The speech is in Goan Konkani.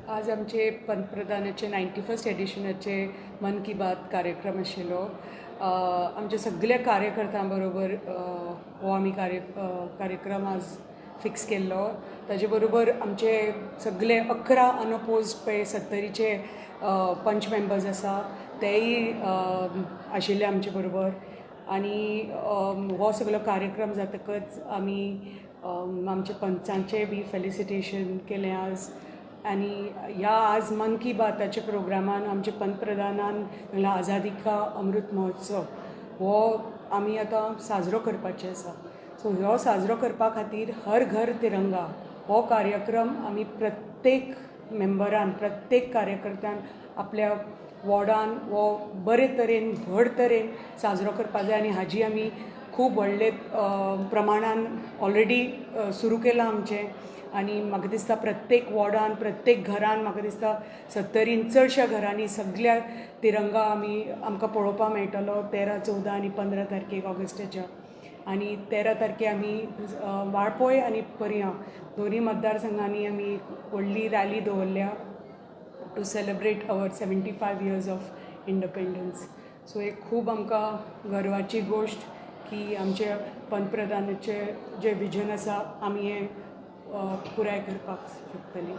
आज आमचे पंतप्रधानाचे 91st एडिशनाचे मन की बात कार्यक्रम आशिल्लो. आमच्या सगल्या कार्यकर्त्यां बरोबर हो आमी कार्यक्रम आज फिक्स केल्लो. ताजे बरोबर आमचे सगळे 11 अनअपोज्ड पळय सत्तरीचे पंच मेंबर्स आसा, तेय आशिल्ले आमचे बरोबर. आनी हो सगलो कार्यक्रम जातकच आमी आमच्या पंचांचें बी फेलिसिटेशन केलें आज. आनी ह्या आज मन की बाताच्या प्रोग्रामान आमच्या पंतप्रधानान म्हणल्यार आझादी का अमृत महोत्सव हो आमी आतां साजरो करपाचे आसा. सो हो साजरो करपा खातीर हर घर तिरंगा हो कार्यक्रम आमी प्रत्येक मेंबरान, प्रत्येक कार्यकर्त्यान आपल्या वॉर्डान हो बरे तरेन, व्हड तरेन साजरो करपा जाय. आनी हाजी आमी खूब व्हडले प्रमाणान ऑलरेडी सुरू केलां आमचें. आनी म्हाका दिसता प्रत्येक वॉर्डान, प्रत्येक घरान, म्हाका दिसता सत्तरीन चडश्या घरांनी सगल्या तिरंगा आमी आमकां पळोवपाक मेळटलो 13, 14 आनी 15 तारखेक ऑगस्टाच्या. आनी 13 तारखे आमी वाळपय आनी पर्यां दोनूय मतदारसंघांनी आमी व्हडली रॅली दवरल्या to celebrate our 75 years of independence. So एक खूब आमकां गर्वाची गोश्ट की आमचे पंतप्रधानाचे जे विजन आसा, आमी हें पुराय करपाक शकतलीं.